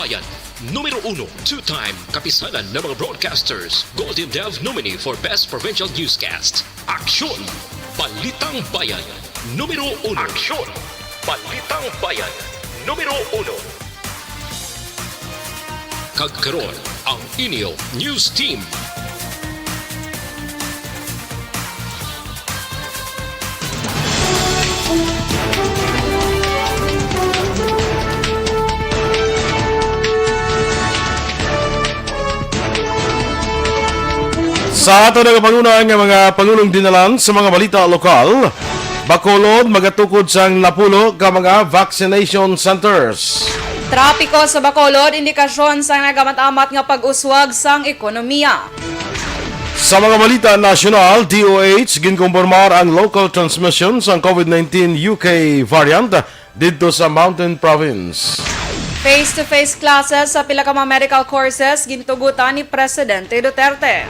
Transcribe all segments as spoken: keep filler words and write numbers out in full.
Yan. Numero uno, two-time kapisanan ng mga broadcasters, Golden Dove nominee for Best Provincial Newscast. Aksyon! Balitang Bayan. Numero uno. Aksyon! Balitang Bayan. Numero uno. Kag karon, ang inyo news team. Sa ato nagapanguna nga mga pangulong dinalan sa mga balita lokal, Bacolod magatukod sang napulo ka mga vaccination centers. Trapiko sa Bacolod, indikasyon sang nagamat-amat nga pag-uswag sang ekonomiya. Sa mga balita nasyonal, D O H ginkumpirmar ang local transmission sang COVID nineteen U K variant didto sa Mountain Province. Face-to-face classes sa pila ka mga medical courses gintugutan ni Presidente Duterte.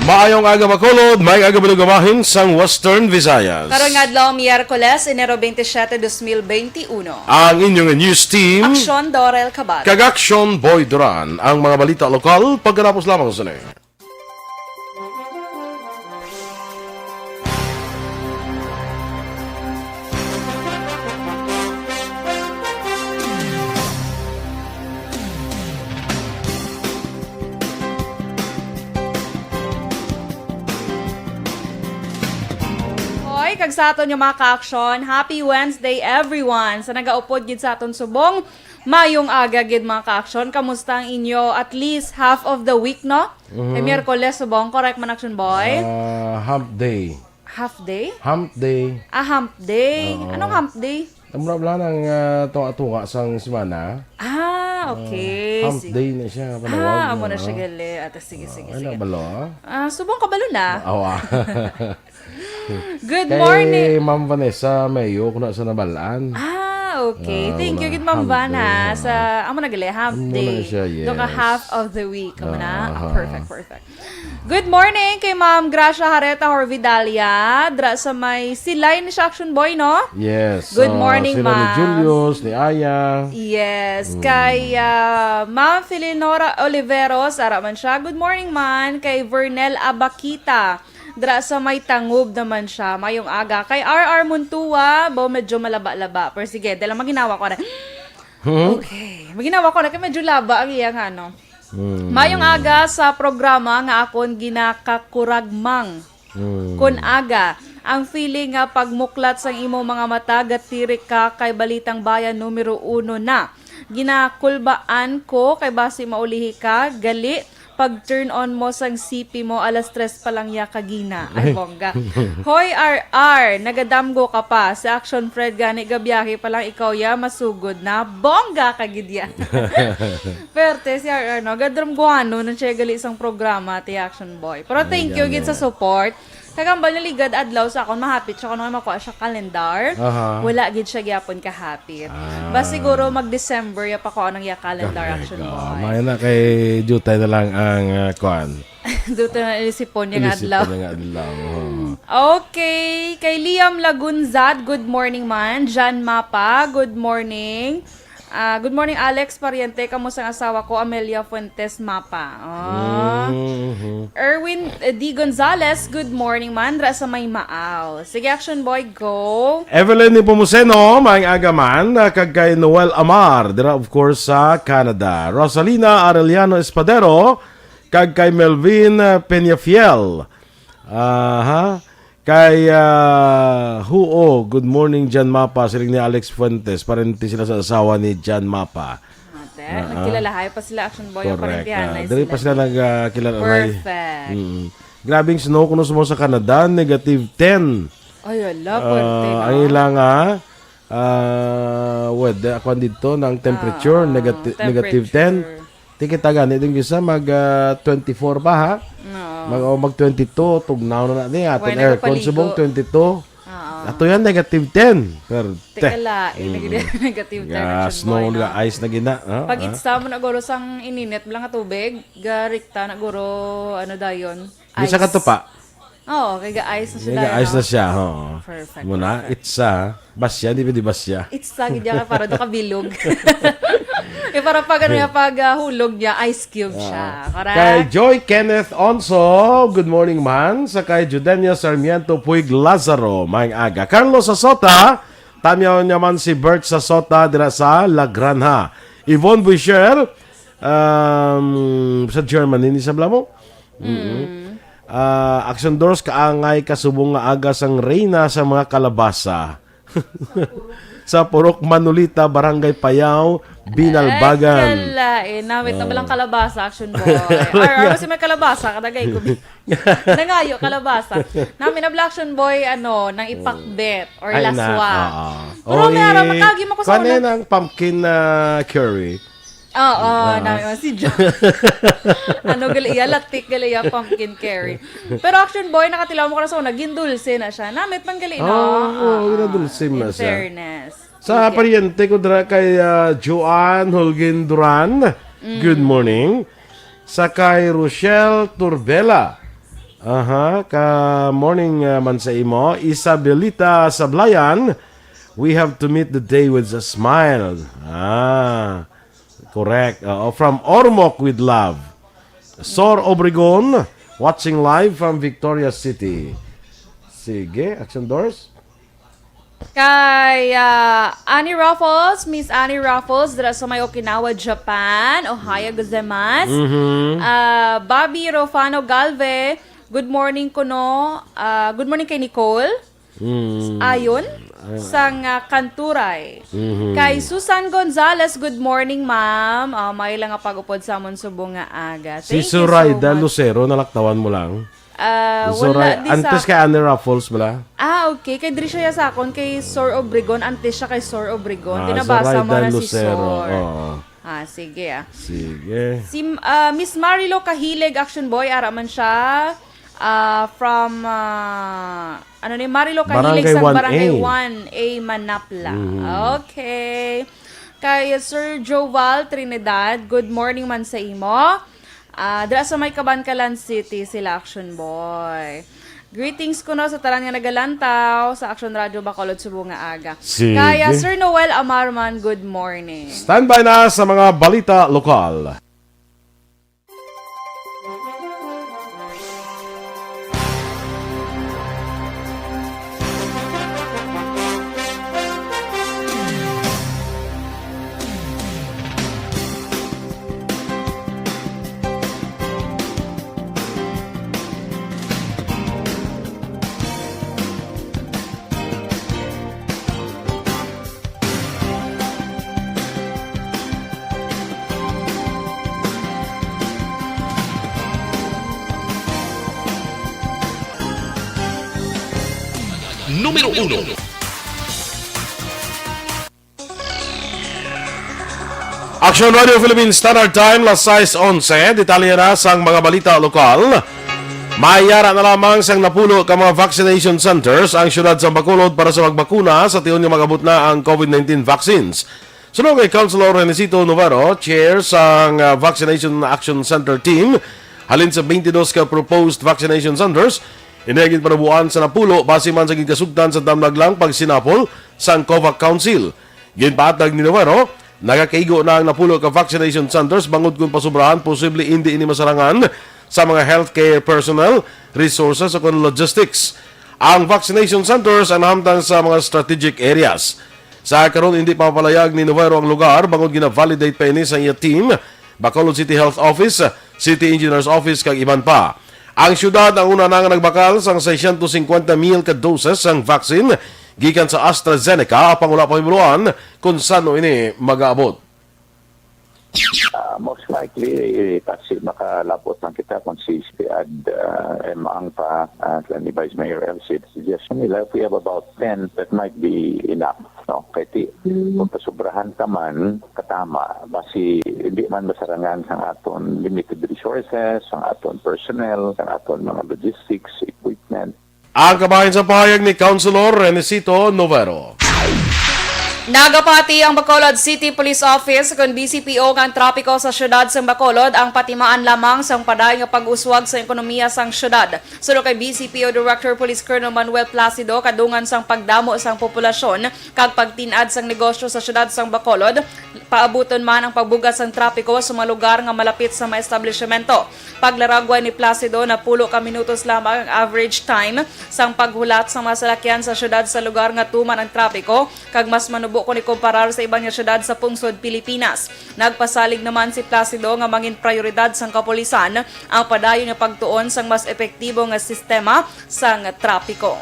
Maayong aga, Bacolod, maayong aga, Balugabahin sang Western Visayas. Karon nga adlaw, Miyerkules, Enero twenty-seven, dos mil twenty-one. Ang inyong news team, Aksyon Dorel Cabal. Kag Aksyon Boy Duran. Ang mga balita lokal, pagkatapos lamang sini. Hoy, kag sa aton nga mga ka-aksyon, happy Wednesday, everyone! Sa nagaupod gid sa aton subong, mayong aga gid, mga ka-aksyon. Kamusta ang inyo, at least, half of the week, no? Mhm. Kay Miyerkules subong, correct man, Aksyon Boy? Ah, hump day. Half day? Hump day. Ah, hump day. Oo. Anong hump day? Mura bala nang, ah, tunga-tunga sang semana. Ah, okay. Ah, hump day na siya, panawag, ah, amo na siya gali. Ata, sige, sige, sige. Ano, balo, ah? Ah, subong kabalo na. Awa. Good morning. Kay Ma'am Vanessa Mayo, kuno sa nabalaan. Ah, okay. Ah, thank you, good, Ma'am Vanessa. Amo na gali, hump day. Amo na siya, yes. Doon ka half of the week. Amo na. Ah, perfect, perfect. Good morning kay Ma'am Gracia Hareta Horvidalia, dra sa may Silay ni siya, Action Boy, no? Yes. Good morning, sila ni Ma'am Julius, ni Aya. Yes, kay, ah, Ma'am Felinora Oliveros, ara man siya. Good morning man kay Vernel Abakita, dra sa may Tangub naman siya. Mayong aga kay R R Muntua, bo, medyo malaba-laba. Pero sige, dala maginawa ko na. Okay, maginawa ko na kay medyo laba ang iya nga, ano. Hmm. Mayong aga sa programa nga akon ginakakuragmang. Hmm. Kun aga, ang feeling nga pagmuklat sang imo mga mata, gatirik ka kay Balitang Bayan numero uno na. Ginakulbaan ko kay basi maulihi ka, gali, pag turn on mo sang C P mo, alas tres pa lang ya kagina. Ay, bongga. Hoy, R R, nagadamgo ka pa. Si Action Fred gani gabiyahe pa lang ikaw ya, masugod na. Bongga ka gid ya. Perte si R R, no? Gadramguhano na siya gali sang programa, ti Action Boy. Pero thank you gid sa support. Kag ang bali ligad adlaw sa akon, mahapit siya kung makuha siya kalendar. Aha. Wala gid siya gyapon kahapit. Ah. Ba siguro mag-December ya pa ko ang iya kalendar, Action Boy. May na kay jutay na lang ang, ah, kuan. Duto na inisipon niya nga adlaw. Inisipon niya nga adlaw, oo. Okay. Kay Liam Lagunzad, good morning man. Jan Mapa, good morning. Ah, good morning, Alex Pariente. Kamusta ang asawa ko, Amelia Fuentes Mapa? Oh. Mhm. Erwin, eh, D Gonzales, good morning man. Dra sa may Maaw. Sige, Action Boy, go. Evelyn Nepomuceno, maayong aga man, ah, kag kay Noel Amar, dira, of course, sa Canada. Rosalina Arellano Espadero, kag kay Melvin, ah, Peñafiel. Aha. Kay, ah, Huo, good morning, Jan Mapa, siling ni Alex Fuentes. Parente sila sa asawa ni Jan Mapa. Ate, ah, nagkilalahay pa sila, Action Boy, correct, parentihanay, ah, diri pa sila nagkilala. Perfect. Mm. Grabing snow kuno sa, sa Canada, negative ten. Ay, ala, ah, pwerte na. Ang ilang, ah, ah, weather, ako dito, ng temperature, ah, negati-, negative ten. Temperature. Ti kita gani din gisa mag, ah, twenty-four pa, ha? Oo. Mag, o mag twenty-two, tugnaw na na ni aton aircon subong twenty-two. Oo. Ato yan, negative ten. Pero, teka la, mm, negative ten, ah, snow, ga ice na gina, ha? Pag itsa mo na guro sang ininit lang nga tubig, ga rikta na guro, ano dayon, ice. Bisa ka to pa? Oo, kay ga-ice na siya. Kay ga-ice na siya, oo. Perfect, perfect. Muna, itsa. Basya, di pwede basya. Itsa, gid ka para do kabilog. Para pag ano niya, pag ah, hulog niya, ice cube siya. Ah. Correct? Kay Joy Kenneth Onso, good morning man. Sa kay Judenia Sarmiento Puig Lazaro, maayong aga. Carlos Sasota, tamyaw niya man si Bert Sasota dira sa La Granja. Yvonne Buisher, um, sa Germany, ni sabla mo? Mm. Ah, Action Doors, kaangay kasubong nga aga sang Reyna sa mga kalabasa. Sa Purok Manolita, Barangay Payao, Binalbagan. Ay, kalain. Namit na Ah. balang kalabasa, Action Boy. Or, or kasi may kalabasa, kadagay ko. Nangayo, kalabasa. Namit na bala, Action Boy, ano, nang ipakbet or Ay, na, laswa. Oo. Pero Oy, may araw, matagi mo ko sa kuwan una. na ng pumpkin, ah, curry. Oo, Ah. nami mo si John. Ano gali iya, latik gali iya, pumpkin curry. Pero Action Boy, nakatilaw mo ko na sa una, gindulse na siya. Namit man gali, no? Oo, oo, Oo, ginadulse mo in na siya. fairness. Sa Sige. paryente ko dira kay, ah, Joanne Holguin Duran, Mm. good morning. Sa kay Rochelle Turbela. Aha, ka morning, ah, man sa imo. Isabelita Sablayan, we have to meet the day with a smile. Ah, correct. Oo, from Ormoc with love. Sor Obregon, watching live from Victoria City. Sige, Action Doors. Kay ah, Annie Ruffles, Miss Annie Ruffles, dira sa may Okinawa, Japan. Ohayou gozaimasu. Mhm. Ah, Bobby Rofano Galve, good morning kuno. Ah, good morning kay Nicole. Mm. Ayon Ah. sang ah, Kanturay. Mhm. Kay Susan Gonzales, good morning, ma'am. Ah, may lang nga pag-upod sa amon subong nga aga. Si Thank you so Zoraida much. Lucero, nalaktawan mo lang. Ah, Sora-, wala di sa antes kay Annie Ruffles bala? Ah, okay. Kay diri siya sa akon, kay Sor Obregon. Antes siya kay Sor Obregon. Ah, Tinabasa mo Zoraida na si Lucero. Sor. Oo. Ah, sige ah. Sige. Si ah, Miss Marilo Kahilig, Action Boy, ara man siya. Ah, from, ah, ano ni, Marilo Kahilig Barangay sa one A. Barangay one A, Manapla. Mhm. Okay. Kay Sir Joval Trinidad, good morning man sa imo. Ah, dira sa may Kabankalan City sila, Action Boy. Greetings kuno sa tanan nga nagalantaw sa Action Radio Bacolod subong nga aga. Sige. Kaya Sir Noel Amarman, good morning. Standby na sa mga balita lokal. Numero uno. Action Radio Philippine Standard Time, las sais onse. Detalye na sang mga balita lokal. Mayara na lamang sang napulo ka mga vaccination centers ang siyudad sa Bacolod para sa pagbakuna sa tion nga mag-abot na ang COVID nineteen vaccines. Suno kay Councilor Renesito Novero, chair sang, ah, Vaccination Action Center Team, halin sa twenty-dos ka proposed vaccination centers, ini ang ginpanabuan sa napulo base man sa ginkasugtan sa damlag lang pagsinapol sang COVAC Council. Ginpaatag ni Novero, nagakaigo na ang napulo ka vaccination centers bangod kon pasubrahan, posible indi ini masarangan sa mga healthcare personnel, resources, o kon logistics. Ang vaccination centers ang nahamtang sa mga strategic areas. Sa karon, hindi pa mapalayag ni Novero ang lugar bangod gina-validate pa ini sa iya team, Bacolod City Health Office, City Engineer's Office, kag iban pa. Ang siyudad ang una na nga nagbakal sang seiscientos cincuenta mil ka doses sang vaccine gikan sa AstraZeneca, apang wala pa mahibaluan kon san-o ini magaabot. Ah, most likely, eh, kasi makalabot lang kita kung si Speed, ah, M. Ang pa, ah, ni Vice Mayor Elsie, suggestion nila, if we have about ten, that might be enough, no? Kay ti, Mm. kung pasubrahan ka man, katama, basi hindi man masarangan sang aton limited resources, sang aton personnel, sang aton mga logistics, equipment. Ang kabahin sa pahayag ni Councilor Renesito Novero. Nagapati ang Bacolod City Police Office kon B C P O nga ang trapiko sa siyudad sang Bacolod ang patimaan lamang sang padayon nga pag-uswag sa ekonomiya sang siyudad. Suno kay B C P O Director Police Colonel Manuel Placido, kadungan sang pagdamo sang populasyon kag pagtin-ad sang negosyo sa siyudad sang Bacolod, paabuton man ang pagbugas sang trapiko sa mga lugar nga malapit sa mga establishmento. Paglaragway ni Placido, napulo ka minutos lamang ang average time sang paghulat sa mga salakyan sa siyudad sa lugar nga tuman ang trapiko, kag mas manubo kon ikumparar sa iban nga siyudad sa pungsod Pilipinas. Nagpasalig naman si Placido nga mangin prioridad sang kapulisan ang padayon nga pagtuon sang mas epektibo nga sistema sang trapiko.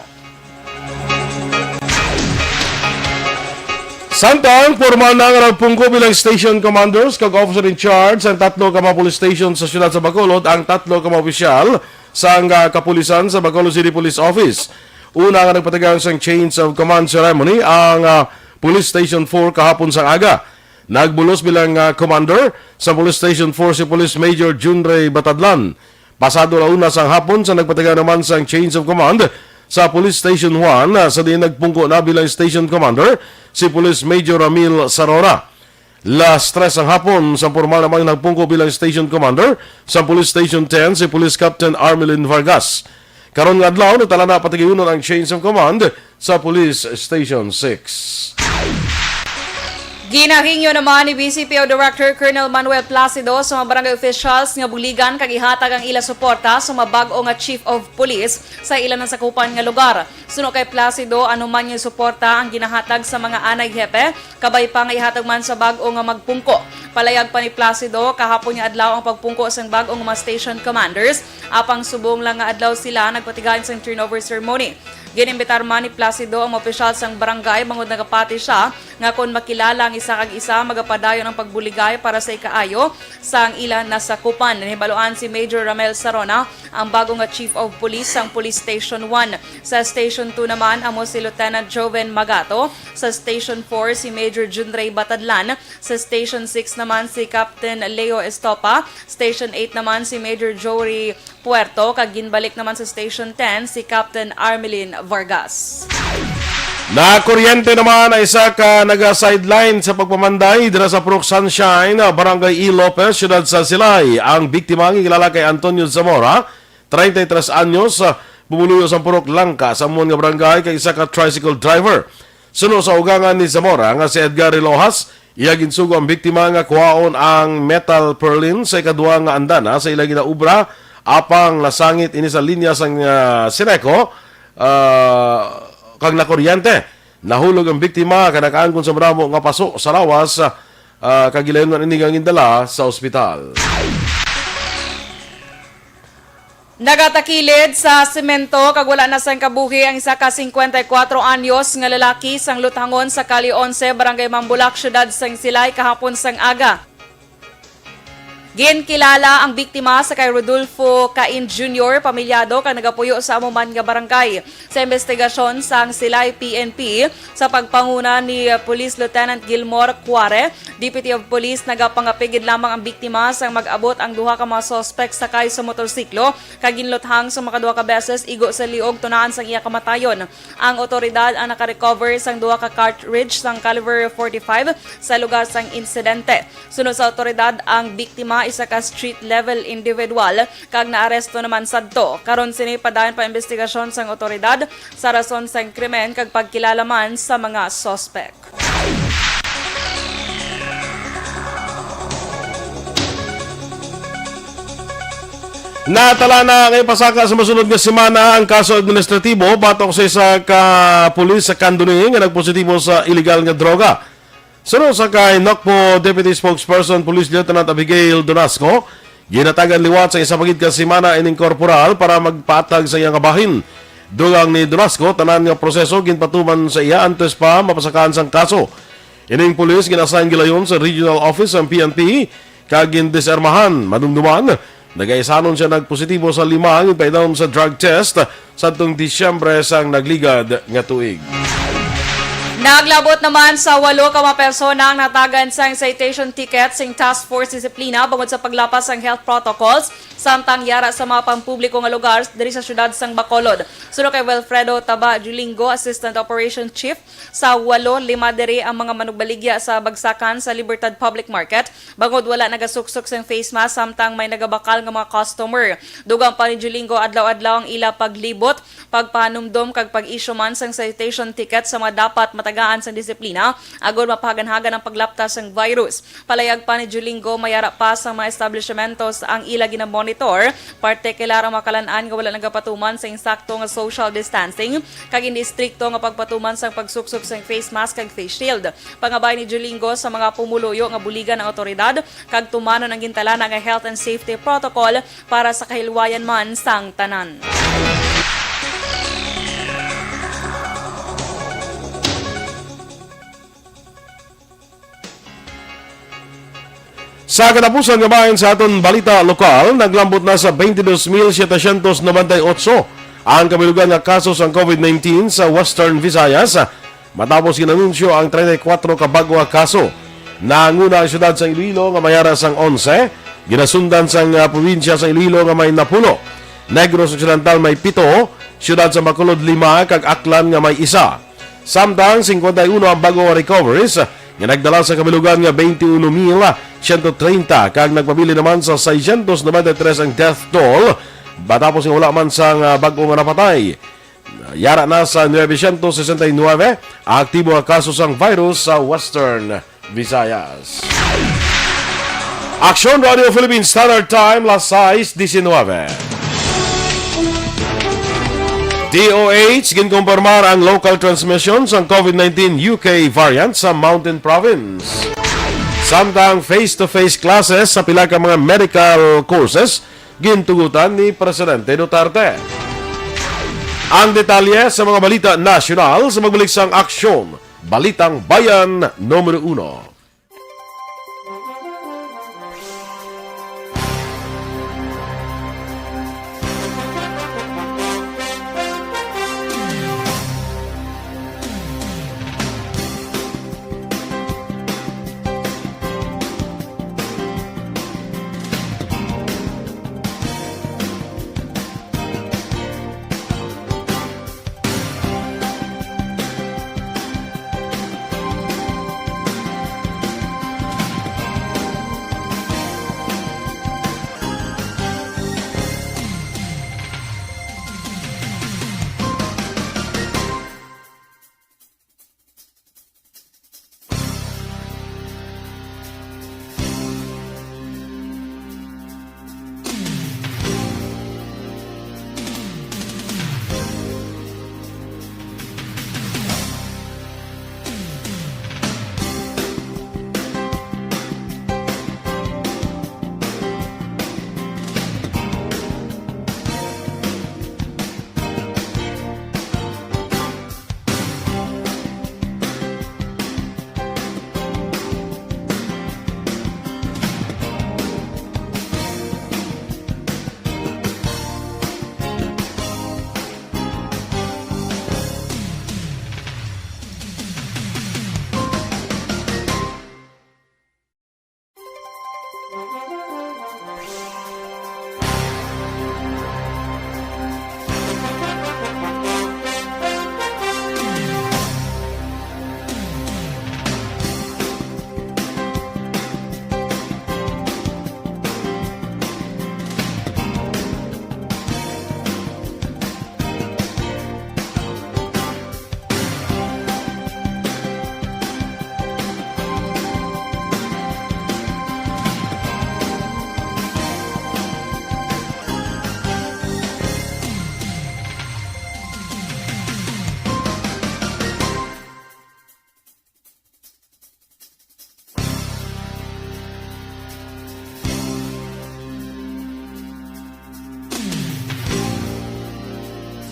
Samtang formal na nga nagpungko bilang station commanders kag officer in charge ang tatlo ka mga police station sa siyudad sa Bacolod, ang tatlo ka mga opisyal sang, ah, kapulisan sa Bacolod City Police Office. Una nga nagpatigayon sang change of command ceremony ang, ah, Police Station four kahapon sang aga. Nagbulos bilang, ah, commander sa Police Station four si Police Major Junrey Batadlan. Pasado la una sang hapon sa nagpatigayon naman sang change of command sa Police Station one, ah, sa diin nagpungko na bilang station commander si Police Major Ramil Sarona. Las tres ang hapon sa formal naman nagpungko bilang station commander sa Police Station ten si Police Captain Armelin Vargas. Karon nga adlaw, nagtala na patigayunon ang change of command sa Police Station six. Ginahingyo naman ni B C P O Director Colonel Manuel Placido sa mga barangay officials nga buligan kag ihatag ang ila suporta sa mga bag-o nga Chief of Police sa ila nasakupan nga lugar. Suno kay Placido, anuman nga suporta ang ginahatag sa mga anay hepe, kabay pa nga ihatag man sa bag-o nga magpungko. Palayag pa ni Placido, kahapon nga adlaw ang pagpungko sang bag-o nga mga station commanders, apang subong lang nga adlaw sila nagpatigayon sang turnover ceremony. Ginimbitar man ni Placido ang mga opisyal sang barangay bangod nagapati sia nga kon makilala ang isa kag isa, magapadayon ang pagbuligay para sa ikaayo sang ila nasakupan. Nahibaluan si Major Ramel Sarona, ang bago nga Chief of Police sang Police Station one. Sa Station two naman, amo si Lieutenant Joven Magato. Sa Station four, si Major Junrey Batadlan. Sa Station six naman, si Captain Leo Estopa. Station eight naman, si Major Jory Puerto, kag ginbalik naman sa Station ten si Captain Armelin Vargas. Nakuryente naman ang isa ka naga-sideline sa pagpamanday dira sa Purok Sunshine, Barangay E. Lopez, siyudad sa Silay. Ang biktima nga kilala kay Antonio Zamora, treinta y tres anyos, ah, pumuluyo sa Purok Langka sa amuon nga barangay, kag isa ka tricycle driver. Suno sa ugangan ni Zamora nga si Edgar Relojas, iya ginsugo ang biktima nga kuhaon ang metal purlin sa ikaduha nga andana sa ila ginaubra, apang nasangit ini sa linya sang, ah, Sineco, ah, kag nakuryente. Nahulog ang biktima kag nakaangkon sa madamo nga paso sa lawas, ah, kag gilayunan ini nga gindala sa ospital. Nagatakilid sa semento kag wala na sang kabuhi ang isa ka singkwenta y kuwatro anyos nga lalaki sang Luthangon sa Kali Onse, Barangay Mambulak, Siyudad sang Silay, kahapon sang aga. Ginkilala ang biktima sa kay Rodolfo Cain Junior, pamilyado kag nagapuyo sa amo man nga barangay. Sa imbestigasyon sang Silay P N P, sa pagpanguna ni Police Lieutenant Gilmore Cuare, Deputy of Police, nagapangapigid lamang ang biktima sang mag-abot ang duha ka mga suspek sakay sa motorsiklo kag ginluthang sa makaduha ka beses igo sa liog tunaan sang iya kamatayon. Ang otoridad ang nakarecover sang duha ka cartridge sang caliber forty-five sa lugar sang insidente. Suno sa otoridad, ang biktima isa ka street level individual kag naaresto naman sadto. Karon sini padayon pa imbestigasyon sang otoridad sa rason sang krimen kag pagkilala man sa mga suspek. Natala na nga ipasaka sa masunod nga semana ang kaso administratibo batok sa isa ka pulis sa Candoni nga nagpositibo sa iligal nga droga. Suno sa kay Nocpo Deputy Spokesperson Police Lieutenant Abigail Donasco, ginatagan liwat sa isa pa gid ka semana ining korporal para magpatag sa iya nga bahin. Dugang ni Donasco, tanan nga proseso ginpatuman sa iya antes pa mapasakaan sang kaso. Ining pulis gin-assign gilayon sa regional office sang P N P kag gindisarmahan. Madumduman, nagaisanon siya nagpositibo sa lima nga paidanon sa drug test sadtong Disyembre sang nagligad nga tuig. Naglabot naman sa walo ka mga persona ang natagan sang citation ticket sing Task Force Disiplina bangod sa paglapas sang health protocols samtang yara sa mga pampubliko nga lugar diri sa siyudad sang Bacolod. Suno kay Wilfredo Taba Julingo, Assistant Operation Chief sa walo, lima diri ang mga manugbaligya sa bagsakan sa Libertad Public Market bangod wala nagasuksok sang face mask samtang may nagabakal nga mga customer. Dugang pa ni Julingo, adlaw-adlaw ang ila paglibot, pagpahanumdom kag pag-issue man sang citation ticket sa mga dapat matagaan sang disiplina agod mapahaganhagan ang paglaptas sang virus. Palayag pa ni Julingo, may ara pa sa mga establishmentos ang ila ginamonitor, partikular ang mga kalan-an nga wala nagapatuman sa insakto nga social distancing kag indi estrikto nga pagpatuman sang pagsuksok sang face mask kag face shield. Pangabay ni Julingo sa mga pumuluyo nga buligan ang awtoridad kag tumanon ang gintalana nga health and safety protocol para sa kahilwayan man sang tanan. Sa katapusan nga bahin sa aton balita lokal, naglambot na sa twenty-two mil setecientos noventa y ocho ang kabilugan nga kaso sang covid nineteen sa Western Visayas, matapos ginanunsyo ang treinta y cuatro ka bag-o nga kaso. Nanguna ang siyudad sa Iloilo nga may ara sang onse, ginasundan sang, ah, probinsya sa Iloilo nga may napulo, Negros Occidental may pito, siyudad sa Bacolod lima, kag Aklan nga may isa. Samtang cincuenta y uno ang bag-o nga recoveries nga nagdala sa kabilugan nga twenty-uno mil ciento treinta kag nagpabilin naman sa seiscientos noventa y tres ang death toll matapos nga wala man sang, ah, bag-o nga napatay. Yara na sa nuebe siyento sesenta y nuebe ang aktibo nga kaso sang virus sa Western Visayas. Aksyon Radio Philippines Standard Time, las sais diecinueve. D O H, ginkumpirmar ang local transmission sang covid nineteen U K variant sa Mountain Province. Samtang face-to-face classes sa pila ka mga medical courses gintugutan ni Presidente Duterte. Ang detalye sa mga balita nasyonal sa magbalik sang Aksyon, Balitang Bayan numero uno.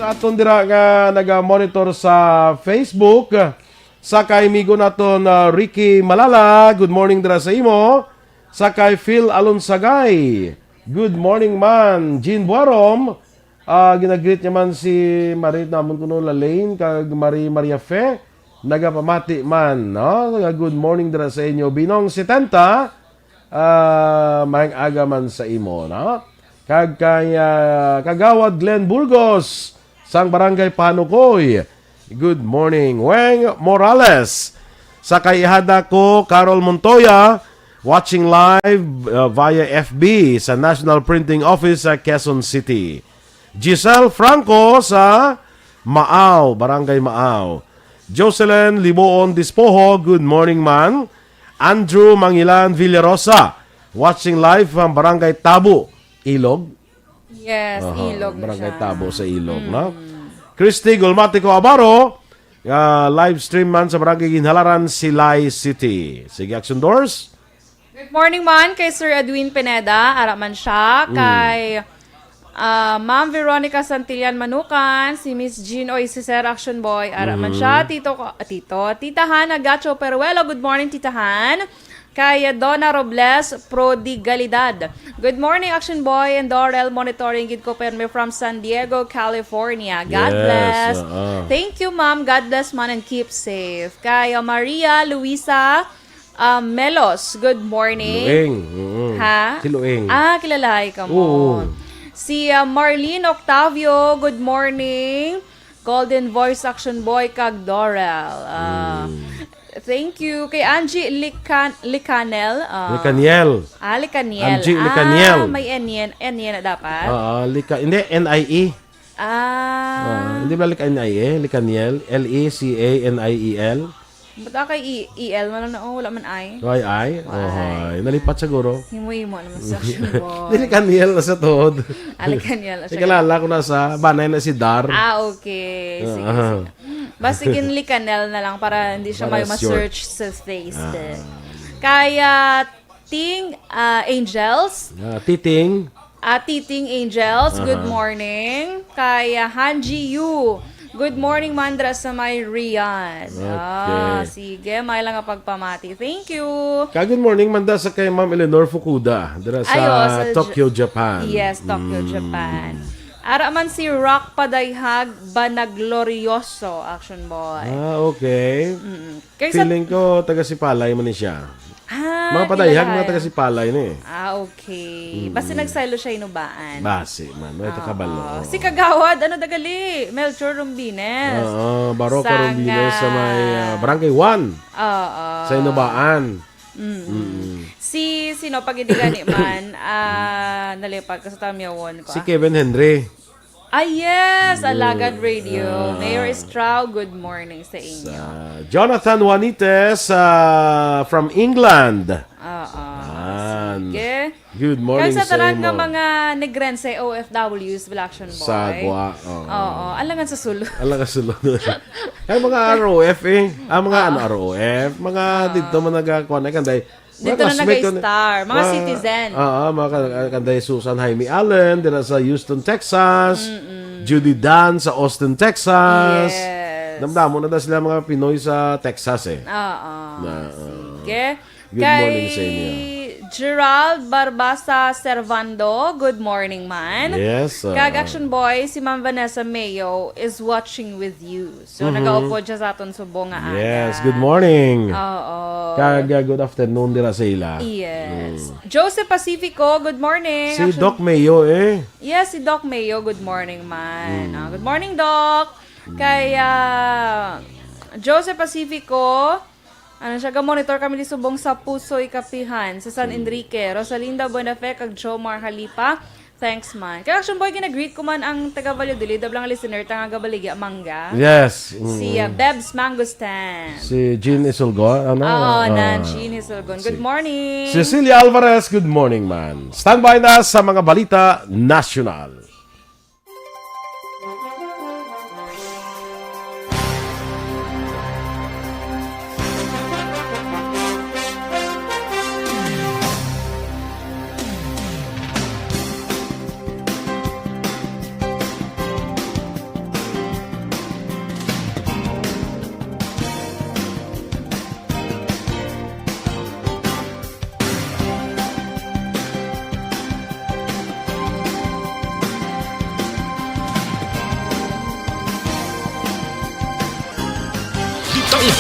Sa aton dira nga naga-monitor sa Facebook, sa kay migo naton, ah, Ricky Malala, good morning dira sa imo. Sa kay Phil Alonsagay, good morning man. Jean Buarom, ah, ginagreet niya man si Marie, namon kuno, Lalaine kag Marie Maria Fe. nagapamati man, no? Nga good morning dira sa inyo. Binong setenta, ah, maayong aga man sa imo, no? Kag kay, ah, Kagawad Glenn Burgos, sang Barangay Panukoy. Good morning. Weng Morales, sa kay ihada ko, Carol Montoya, watching live, ah, via F B sa National Printing Office sa Quezon City. Giselle Franco sa Maaw, Barangay Maaw. Jocelyn Liboon Dispoho, good morning, man. Andrew Mangilan Villarosa, watching live from Barangay Tabo, Ilog. Yes, Aha, Ilog na Barangay siya. Tabo sa Ilog, no? Mm. Christy Golmatico Abaro, ah, live stream man sa Barangay Ginhalaran, Silay City. Sige, Action Doors. Good morning man kay Sir Edwin Pineda, ara man siya, Mm. kay, ah, Ma'am Veronica Santillan Manukan, si Miss Jean Oy, si Sir Action Boy, ara man siya, Mm. Tito ko-, ah, Tito, Tita Han Agacho Peruelo, good morning, Tita Han. Kay Donna Robles Prodigalidad. Good morning, Action Boy and Dorel. Monitoring gid ko permi from San Diego, California. God Yes, bless. oo. Thank you, ma'am. God bless man and keep safe. Kay, uh, Maria Luisa, uh, Melos, good morning. Lueng, mm. Ha? Si Lueng. Ah, kilalahay ka mo. Oo. Si, uh, Marlene Octavio, good morning. Golden Voice, Action Boy, kag Dorel. Ah, Mm. thank you. Kay Angie Lican-, Licanel. Ah. Licaniel. Ah, Licaniel. Angie Ah, Licaniel. may N N, N N na dapat? Oo, Lica-, hindi, N I E. Ah. Ah, hindi ba Lic-, N I E? Licaniel? L E C A N I E L? Ba't ka kay E-, E L man na, oh, wala man I? Why I? Why? Oh, hi. Nalipat siguro. Himo-himo naman sa Action Boy. Dili Licaniel na sa tuhod. Ah, Licaniel na siya. Ikalala ko na sa banay na si Dar. Ah, okay. Sige, Ah. sige. Basta gin Licanel na lang para hindi siya Para may short. ma-search sa face Ah. din. Kaya Ting, ah, Angels. Ah, Titing. Ah, Titing Angels, good Aha. morning. Kay, ah, Hanji Yu, good morning, mandra sa may Riyadh. Ah, Okay. sige, may lang nga pagpamati. Thank you. Ka, good morning, manda sa kay Ma'am Eleanor Fukuda, dira sa Ayo, sa Tokyo, J-, Japan. Yes, Tokyo, Mm. Japan. Ara man si Rock Padayhag Banaglorioso, Action Boy. Ah, okay. Mm-mm. Kay sa Feeling ko, taga Sipalay man ni siya. Ah, Mga padayhag, mga kilala. taga Sipalay ni. Ah, okay. Mm. Basta nagsaylo siya inubaan. Basi man, may Oo. takabalo. Si Kagawad, ano dagali? Melchor Rumbines. Oo, Baroka Sa Rumbines sa nga may, ah, Barangay One. Oo. Sa Inubaan. Mm. Mm. Si, sino, pag hindi gani man, ah, nalipag ko sa tamyawon ko, Si ah. Kevin Henry. Ah, yes! Mm. Alagad Radio. Ah. Mayor Estrao, good morning sa inyo. Sa Jonathan Juanites, ah, from England. Oo. Yan. Sige. Good morning Kag sa sa tanan nga imo. mga Negrense O F Ws, Black Action Boy. Sagwa, oo. Oo, alangan sa sulod. Alangan sa sulod. Ay, mga R O F eh. Ah, mga Oo. ano, R O F. Mga Oo. dito man nagkakuan. Ay, kanday, Dito na classmate ko ni nag-star, mga mga, citizen. Oo, mga ka-, kanday Susan Jaime Allen, dira sa Houston, Texas. Mm-mm. Judy Dan sa Austin, Texas. Yes. Damdamo na da sila mga Pinoy sa Texas eh. Oo. Na, oo. Sige. Good Kay morning sa inyo. Gerald Barbasa Servando, good morning man. Yes, oo. Kag Action Boy, si Ma'am Vanessa Mayo is watching with you. So, Mhm. nagaupod siya sa aton subong nga Yes, ana. good morning. Oo. Kag, uh, good afternoon dira sa ila. Yes. Mm. Joseph Pacifico, good morning. Si Action Doc Mayo, eh. Yes, si Doc Mayo, good morning man. Mm. Ah, good morning, Doc. Mm. Kay, ah, Joseph Pacifico, ano siya, ga-monitor kami ni subong sa Pusoy Kapihan, sa San Mm. Enrique. Rosalinda Buenafe, kag Jomar Halipa. Thanks man. Kay Action Boy, gina-greet ko man ang taga Valladolid, ablang listener ta nga gabaligya mangga. Yes. Si, Mm. uh, Bebs Mangostan. Si Jean Isulgon, ano? Oo, Ah. na Jean Isulgon. Good Si morning. Cecilia Alvarez, good morning, man. Standby na sa mga balita nasyonal.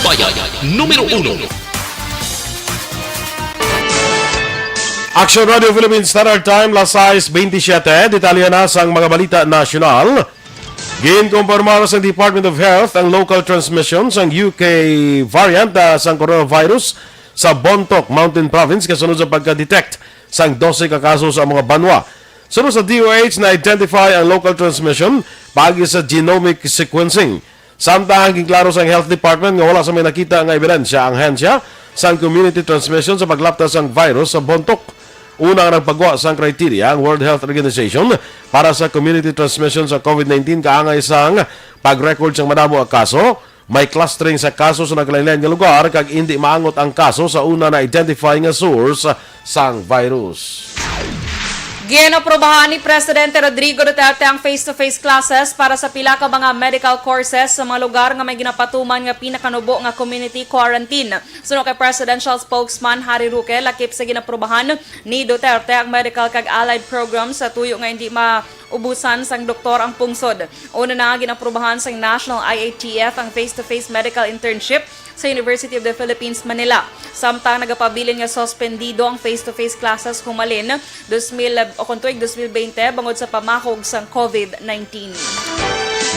Bayan numero uno. Action Radio Philippines Standard Time, las sais bentisiete. Detalye na sang mga balita nasyonal. Ginkumpirmar sang Department of Health ang local transmission sang U K variant, ah, sang coronavirus sa Bontoc, Mountain Province, kasunod sa pagka-detect sang dose ka kaso sa mga banwa. Suno sa D O H, na-identify ang local transmission paagi sa genomic sequencing. Samtang ginklaro sang Health Department nga wala sa may nakita nga ebidensya ang ahensya sang community transmission sa paglapta sang virus sa Bontoc. Una nga nagpagwa sang criteria ang World Health Organization para sa community transmission sa COVID nineteen, kaangay sang pag-record sang madamo nga kaso, may clustering sa kaso sa nagkalainlain nga lugar, kag indi maangot ang kaso sa una na-identify nga source sang virus. Ginaprobahan ni Presidente Rodrigo Duterte ang face-to-face classes para sa pila ka mga medical courses sa mga lugar nga may ginapatuman nga pinakanubo nga community quarantine. Suno kay Presidential Spokesman Harry Roque, lakip sa ginaprobahan ni Duterte ang medical kag allied programs sa tuyo nga hindi maubusan sang doktor ang pungsod. Una na nga ginaprobahan sang National I A T F ang face-to-face medical internship sa University of the Philippines, Manila. Samtang nagapabilin nga suspendido ang face-to-face classes humalin dos mil, o kon tuig dos mil bente, bangod sa pamakog sang COVID nineteen.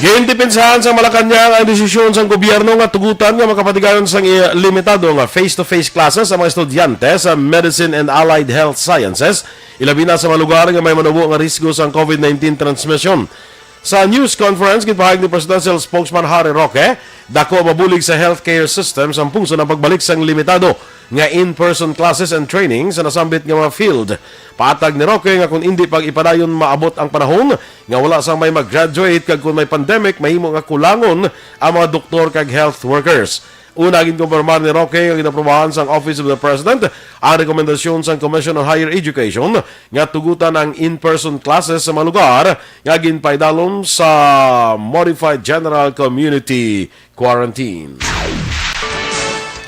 Gindepensahan sa Malacañang ang desisyon sang gobyerno nga tugutan nga makapatigayon sang i-, limitado nga face-to-face classes ang mga estudyante sa Medicine and Allied Health Sciences, ilabi na sa mga lugar nga may manubo nga risgo sang COVID nineteen transmission. Sa news conference, ginpahayag ni Presidential Spokesman Harry Roque, dako mabulig sa healthcare system sa pungsod ang pagbalik sang limitado nga in-person classes and training sa nasambit nga mga field. Paatag ni Roque nga kung indi pag ipadayon, maabot ang panahon nga wala sang may mag-graduate, kag kung may pandemic, mahimo nga kulangon ang mga doktor kag health workers. Una, ginkumpirmar ni Roque nga ginaprobahan sang Office of the President ang rekomendasyon sang Commission on Higher Education nga tugutan ang in-person classes sa mga lugar nga ginpaidalom sa Modified General Community Quarantine.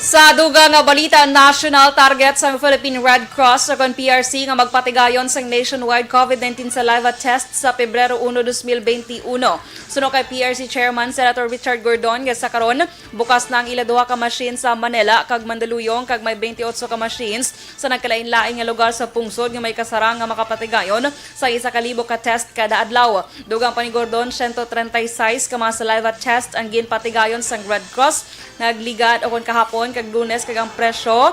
Sa dugang nga balita nasyonal, target sang Philippine Red Cross o kon P R C nga magpatigayon sang nationwide COVID nineteen saliva test sa Pebrero uno, dos mil benti uno. Suno kay P R C Chairman Senator Richard Gordon, nga sa karon bukas na ang ila duha ka machine sa Manila kag Mandaluyong, kag may twenty-eight ka machines sa nagkalainlain nga lugar sa pungsod nga may kasarang nga makapatigayon sa isa ka libo ka test kada adlaw. Dugang pa ni Gordon, siyento treinta y seis ka mga saliva test ang ginpatigayon sang Red Cross nagligad o kon kahapon kag Lunes, kag ang presyo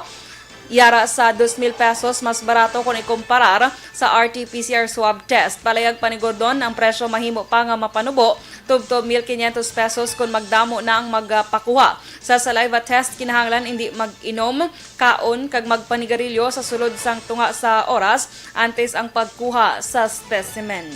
yara sa dos mil pesos mas barato kon ikumparar sa R T P C R swab test. Palayag pa ni Gordon, ang presyo mahimo pa nga mapanubo tubtob mil quinientos pesos kon magdamo na ang magpakuha sa saliva test. Kinahanglan indi mag-inom, kaon, kag magpanigarilyo sa sulod sang tunga sa oras antes ang pagkuha sa specimen.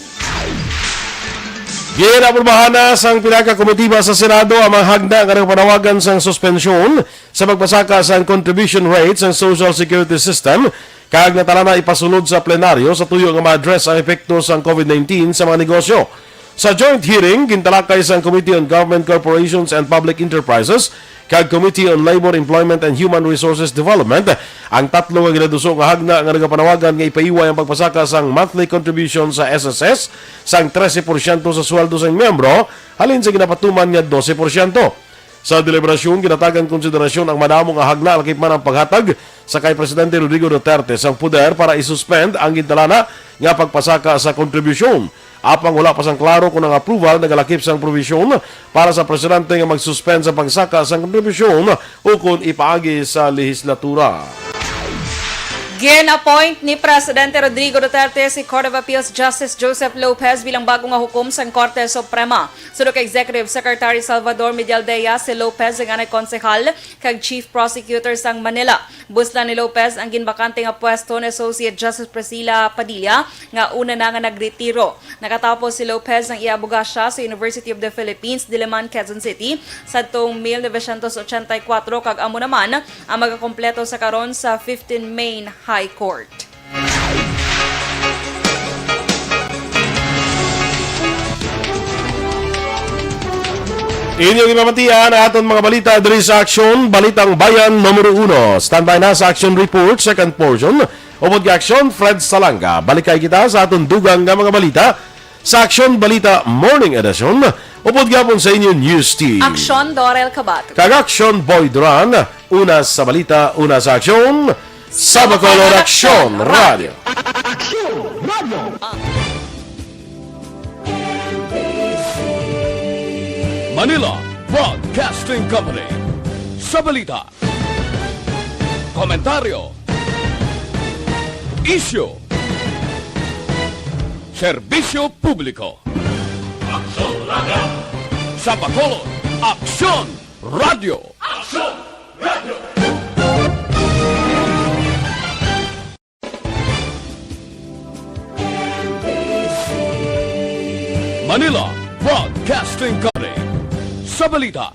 Ginaprubahan na sang pila ka komitiba sa Senado ang mga hagna nga nagapanawagan sang suspensyon sa pagpasaka sang contribution rate sang social security system, kag natala na ipasulod sa plenaryo sa tuyo nga ma-address ang epekto sang COVID nineteen sa mga negosyo. Sa joint hearing, gintalakay sang Committee on Government Corporations and Public Enterprises kag Committee on Labor, Employment, and Human Resources Development ang tatlo nga ginaduso nga hagna nga nagapanawagan nga ipaiway ang pagpasaka sang monthly contribution sa S S S sang trese porsyento sa sweldo sang miyembro halin sa ginapatuman nga dose porsyento. Sa deliberasyon, ginatag ang konsiderasyon ang madamo nga hagna, lakip man ang paghatag sa kay Presidente Rodrigo Duterte sang poder para isuspend ang gintalana nga pagpasaka sa kontribusyon. Apang wala pa sang klaro kung ang approval nagalakip sang probisyon para sa presidente nga mag-suspend sa pagsaka sang kontribusyon ukon ipaagi sa lehislatura. Gin-appoint ni Presidente Rodrigo Duterte si Court of Appeals Justice Joseph Lopez bilang bago nga hukom sang Korte Suprema. Suno kay Executive Secretary Salvador Medialdea, si Lopez ang anay konsehal kag Chief Prosecutor sang Manila. Buslan ni Lopez ang ginbakante nga pwesto ni Associate Justice Priscilla Padilla, nga una na nga nagretiro. Nakatapos si Lopez ang iya abogasya sa University of the Philippines, Diliman, Quezon City, sadtong mil novecientos ochenta y cuatro, kag amo naman ang magakompleto sa karon sa fifteen Main High Court. Inyong ginamatian ang aton mga balita diri sa Aksyon, Balitang Bayan numero uno. Standby na sa Aksyon Report, second portion. Upod kay Aksyon, Fred Salanga. Balikay kita sa aton dugang nga mga balita sa Aksyon Balita Morning Edition. Upod gihapon sa inyo, News Team. Aksyon, Dorel Cabato. Kag Aksyon, Boy Duran. Una sa balita, una sa aksyon. Sa Bacolod, Aksyon Radio. Aksyon Radio. Manila Broadcasting Company. Sa balita, komentaryo, isyu, serbisyo publiko. Aksyon Radio. Sa Bacolod, Aksyon Radio. Aksyon Radio. Manila Broadcasting Company. Sa balita,